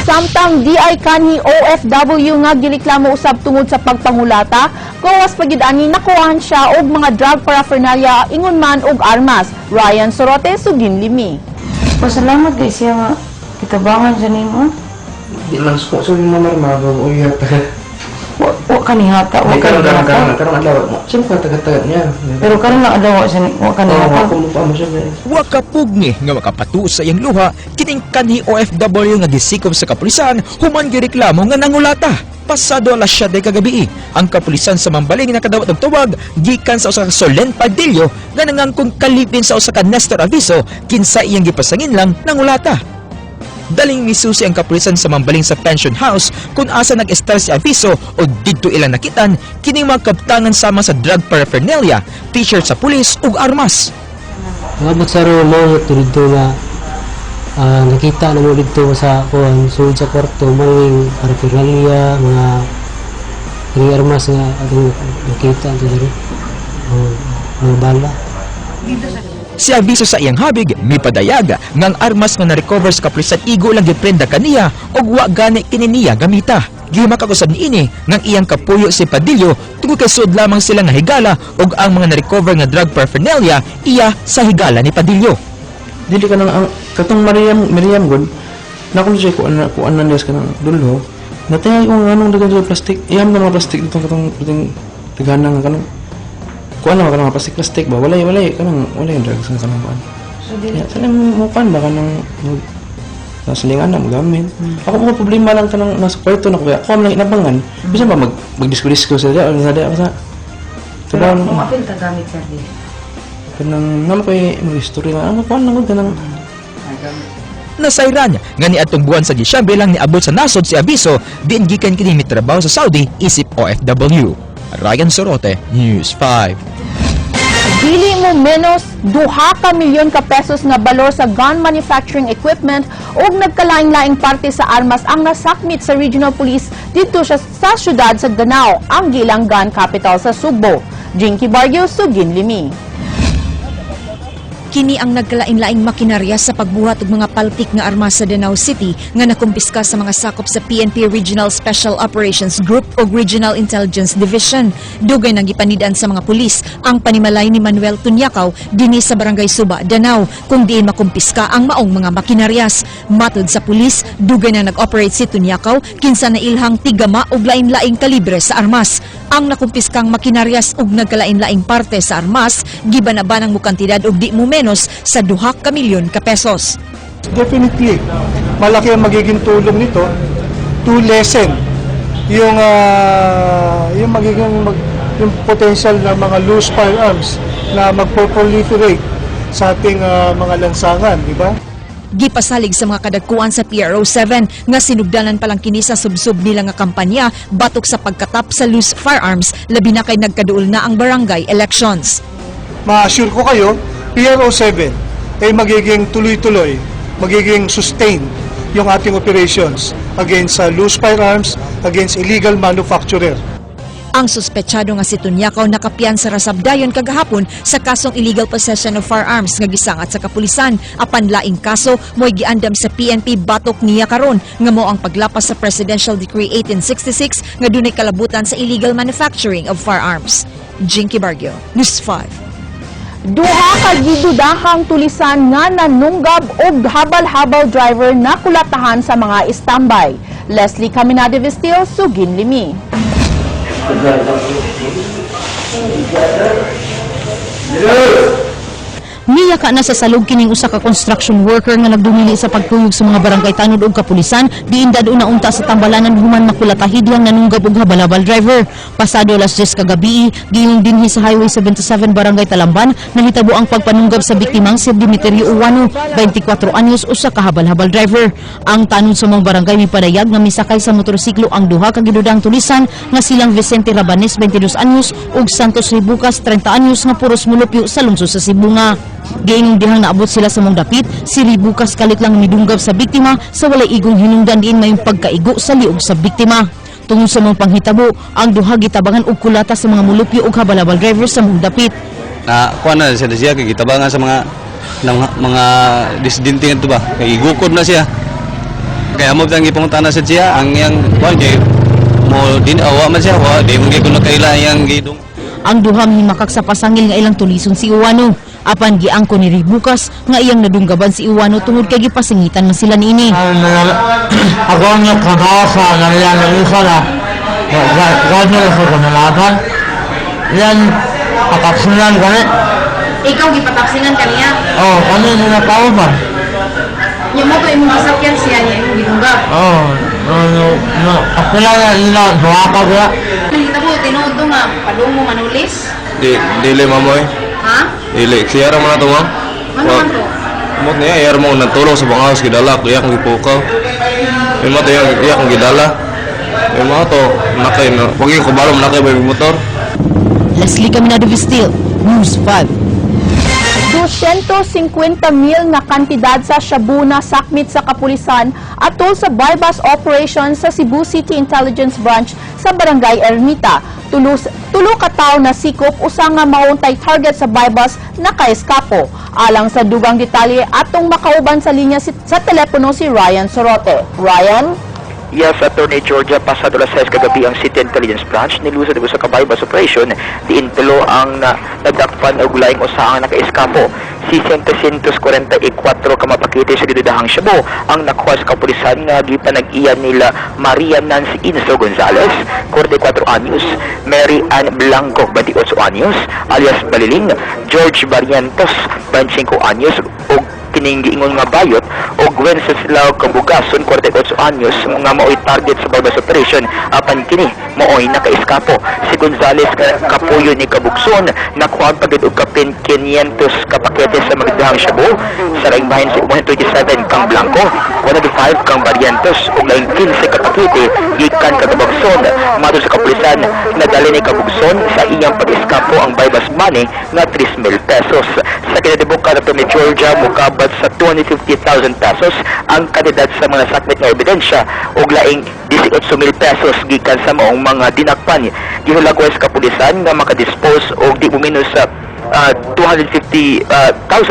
Samtang di ay kanhi OFW nga gireklamo usab tungod sa pagpangulata, gawas pa gid ani nakuhaan siya og mga drug paraphernalia ingon man og armas. Ryan Sorote, Sugin Limi. Pasalamat kay siya nga kitabangan siya nimo. Di lang so so yung mga marmago o yata. Wa ka ni hata, wa Ay, ka karon ni karon hata. Karon karon adlaw. Siyempre taga-taga niya. Pero karon lang adlaw siya ni wa ka ni Oo, hata. ako mo pa mo siya. Wa kapugni nga makapatuo sa iyang luha kining kanhi OFW nga gisikop sa kapulisan human gireklamo nga nangulata. Pasado alas 7 kagabi, ang kapulisan sa Mambaling nakadawat og tawag gikan sa usa ka Solen Padillo nga nangangkong kalipin sa usa ka Nestor Aviso kinsa iyang gipasangin lang nangulata. Daling misusi ang kapulisan sa Mambaling sa pension house kung asa nag-estar si Aviso o didto ilang nakitan kining mga kaptangan sama sa drug paraphernalia, t-shirt sa pulis ug armas. Nangabot sa ro mo ito dito nga nakita na mo dito sa kuan sulod sa kwarto mo ning paraphernalia, mga kini armas nga atong nakita dito diri. Oh, mga bala. Si Aviso sa iyang habig, mipadayag nga ang armas nga na-recover sa kapulisan igo lang giprenda kaniya ug wa gani kini niya gamita. Gihimakakusab niini nga ang iyang kapuyo si Padillo tungod kay suod lamang sila nga higala ug ang mga na-recover nga drug paraphernalia iya sa higala ni Padillo. Dili ka nang ang katong Miriam Miriam gud. Na kuno siya kuan na kuan na niya kanang dulho. Natay ko nga anong dagan sa plastic. Iyam na mga plastic dito katong katong tagana nga kanang kuan na kanang mga plastic plastic ba, walay walay kanang walay yung drugs nga kanang kuan. So dili Ya, sana mo kuan ba kanang nasa lingan na gamit. Ako mo problema lang kanang nasa kwarto na ko kaya ako man lang inabangan. Bisan ba mag magdisko-disko sa diya sa diya sa Pero Trabaho kung apil ta gamit sir di. Kanang naman koy mga history nga ano kuan lang gud kanang Nasayran nga niadtong buwan sa Disyembre lang niabot sa nasod si Aviso diin gikan kini mitrabaho sa Saudi isip OFW. Ryan Sorote, News 5. Dili mo menos 2 ka milyon ka pesos nga balor sa gun manufacturing equipment ug nagkalaing-laing parte sa armas ang nasakmit sa Regional Police didto siya sa syudad sa Danao, ang gilang gun capital sa Sugbo. Jinky Barrio, Sugin Limi. Kini ang nagkalain-laing makinarya sa pagbuhat og mga paltik nga armas sa Danao City nga nakumpiska sa mga sakop sa PNP Regional Special Operations Group ug Regional Intelligence Division. Dugay nang gipanid-an sa mga pulis ang panimalay ni Manuel Tunyakaw dinhi sa Barangay Suba, Danao, kung diin makumpiska ang maong mga makinaryas. Matod sa pulis, dugay na nag-operate si Tunyakaw kinsa nailhang tigama og lain-laing kalibre sa armas. Ang nakumpiskang makinaryas ug nagkalain-laing parte sa armas gibanabanang mukantidad og di mo menos sa 2 ka milyon ka pesos. Definitely, malaki ang magiging tulong nito to lessen yung magiging yung potential ng mga loose firearms na magpo-proliferate sa ating mga lansangan, di ba? Gipasalig sa mga kadagkuan sa PRO 7 nga sinugdanan pa lang kini sa subsob nila nga kampanya batok sa pagkatap sa loose firearms, labi na kay nagkaduol na ang barangay elections. Ma-assure ko kayo, PRO 7 ay magiging tuloy-tuloy, magiging sustained yung ating operations against loose firearms, against illegal manufacturer. Ang suspetsado nga si Tunyakaw nakapiyansa ra sab dayon kagahapon sa kasong illegal possession of firearms nga gisangat sa kapulisan, apan laing kaso mo'y giandam sa PNP batok niya karon nga mao ang paglapas sa Presidential Decree 1866 nga dunay kalabutan sa illegal manufacturing of firearms. Jinky Barrio, News 5. Duha ka gidudahang tulisan nga nanunggab og habal-habal driver na kulatahan sa mga istambay. Leslie Caminade Vestil, Sugin Limi. Miyaka na sa salog kining usa ka construction worker nga nagdumili sa pagkuyog sa mga barangay tanod ug kapulisan diin dad-o na unta sa tambalanan human makulatahi dihang nanunggab og habalabal driver. Pasado alas 10 kagabi, giyong dinhi sa Highway 77, Barangay Talamban, nahitabo ang pagpanunggab sa biktimang si Demetrio Uwano, 24 anyos, usa ka habal-habal driver. Ang tanod sa mga barangay mipadayag nga misakay sa motorsiklo ang duha ka gidudang tulisan nga silang Vicente Rabanes, 22 anyos, ug Santos Ribucas, 30 anyos, nga puros mulupyo sa lungsod sa Sibonga. Giingong dihang naabot sila sa mong dapit, si Ribucas kalit lang midunggab sa biktima sa walay igong hinungdan diin mayong pagkaigo sa liog sa biktima. Tungod sa mga panghitabo, ang duha gitabangan og kulata sa mga mulupyo ug habalabal driver sa mong dapit. Na kuan na siya siya kay gitabangan sa mga ng mga disidente ngadto ba, kay igukod na siya. Kaya mo bang gipangutana sa siya ang iyang kuan kay mo din awa man siya, wa di mo gyud kuno kaila iyang gidung. Ang duha mihimakak sa pasangil nga ilang tulison si Uwano. Apan giangko ni Ribukas nga iyang nadunggaban si Uwano tungod kay gipasingitan man sila niini. Ako ang nagtrabaho sa nariyan isa na ganyan sa kanalaban. Yan, patapsinan kami. Ikaw gipatapsinan kaniya. Oo, kami nila kauban. Nya mo to imong masakyan siya niya imong gidunggab. Oo, no, no, kapila na nila, duha ka ba? Nakita ko tinuod to nga padung mo manulis. Di dili, mamoy. Ha? Dili siya ra man ato, ma'am. Ano man to? Mot niya iyar mo nagtulong sa bangaw gidala ko iyang gipukaw. Imo to iyang iyang gidala. Imo to nakay no. Wag yung kabalo nakay ba yung motor. Leslie Caminado Vistil, News 5. 250 mil na kantidad sa shabu na sakmit sa kapulisan atol sa bypass operation sa Cebu City Intelligence Branch sa Barangay Ermita. Tulo ka tawo na sikop, usa nga mauntay target sa bypass nakaeskapo. Alang sa dugang detalye, atong makauban sa linya sa telepono si Ryan Sorote. Ryan? Yes, Attorney Georgia, pasado alas 6 kagabi ang City Intelligence Branch nilusad og usa ka bypass operation diin tulo ang nadakpan og laing usa ang nakaeskapo. Si 744 ka mapakite sa gidudahang shabu ang nakuha sa kapulisan nga gipanag-iya nila Maria Nancy Inso Gonzales, 44 anyos, Mary Ann Blanco, 28 anyos, alias Baliling, George Barrientos, 25 anyos, ug kining giingon nga bayot o Wenceslao Kabugason, 48 anyos, nga maoy target sa bypass operation, apan kini maoy nakaiskapo. Si Gonzales nga kapuyo ni Kabugson nakuha pagid og kapin 500 ka pakete sa magdahang shabu sa laing bahin sa 127 kang Blanco, 105 kang Barrientos ug laing 15 ka pakete gikan ka Kabugson. Matod sa kapulisan, nadali ni Kabugson sa iyang pag-eskapo ang bypass money nga 3,000 pesos. Sa kinatibuk-an ni Georgia, mukabat sa 250,000 pesos ang kantidad sa mga sakmit nga ebidensya ug laing 18,000 pesos gikan sa maong mga dinakpan. Gihulagway sa kapulisan nga makadispose og di muminos sa 250,000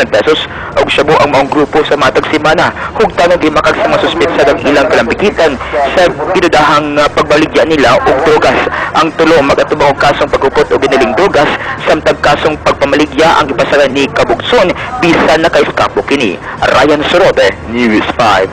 pesos og shabu ang maong grupo sa matag semana. Hugtan ang gimakag sa mga suspetsa ang ilang kalambikitan sa gidudahang pagbaligya nila og drogas. Ang tulo magatubang og kasong pagupot og ginaling drogas, samtang kasong pagpamaligya ang gipasaran ni Kabugson bisan nakaiskapo kini. Ryan Sorote, News 5.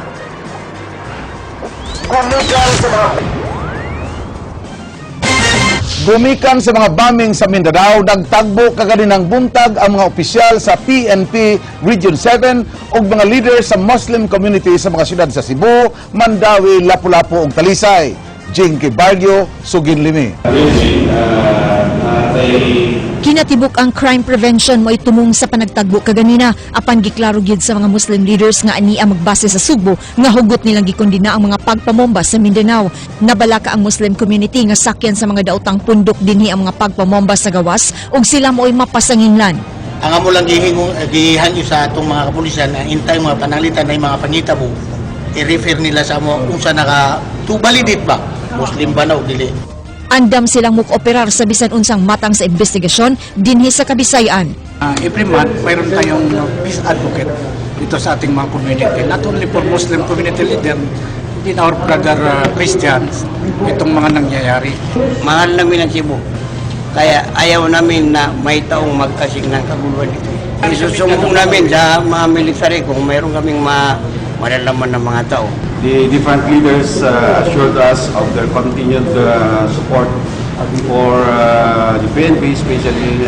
Gumikan sa mga bombing sa Mindanao, nagtagbo kaganinang buntag ang mga opisyal sa PNP Region 7 ug mga leader sa Muslim community sa mga syudad sa Cebu, Mandaue, Lapu-Lapu ug Talisay. Jinky Barrio, Suginlimi. Kinatibuk ang crime prevention mo'y tumong sa panagtagbo kaganina, apan giklaro gyud sa mga Muslim leaders nga ania magbase sa Sugbo nga hugot nilang gikondena ang mga pagpamomba sa Mindanao. Nabalaka ang Muslim community nga sakyan sa mga daotang pundok dinhi ang mga pagpamomba sa gawas ug sila mo'y mapasanginlan. Ang amo lang gihangyo sa atong mga kapulisan ang intay mga pananglitan na mga pangitabo, i-refer nila sa amo kung sa naka to validate ba Muslim ba na o dili. Andam silang muk-operar sa bisan unsang matang sa investigasyon dinhi sa Kabisayan. Every month, mayroon tayong peace advocate dito sa ating mga community. Not only for Muslim community leader, in our brother Christians, itong mga nangyayari. Mahal namin ang Cebu. Kaya ayaw namin na may taong magkasing ng kaguluhan dito. Isusumbong namin sa mga military kung mayroon kaming malalaman ng mga tao. The different leaders assured us of their continued support for the PNP, especially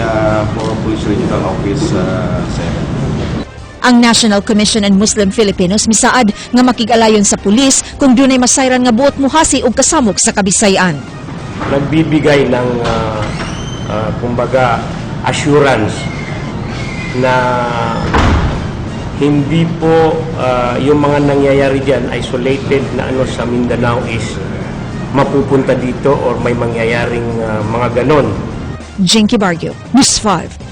for Police Regional Office 7. Ang National Commission on Muslim Filipinos misaad nga makig-alayon sa pulis kung dunay masayran nga buot muhasi og kasamok sa Kabisayan. Nagbibigay ng kumbaga assurance na hindi po yung mga nangyayari dyan isolated na ano sa Mindanao is mapupunta dito or may mangyayaring mga ganon. Jinky Barrio, News 5.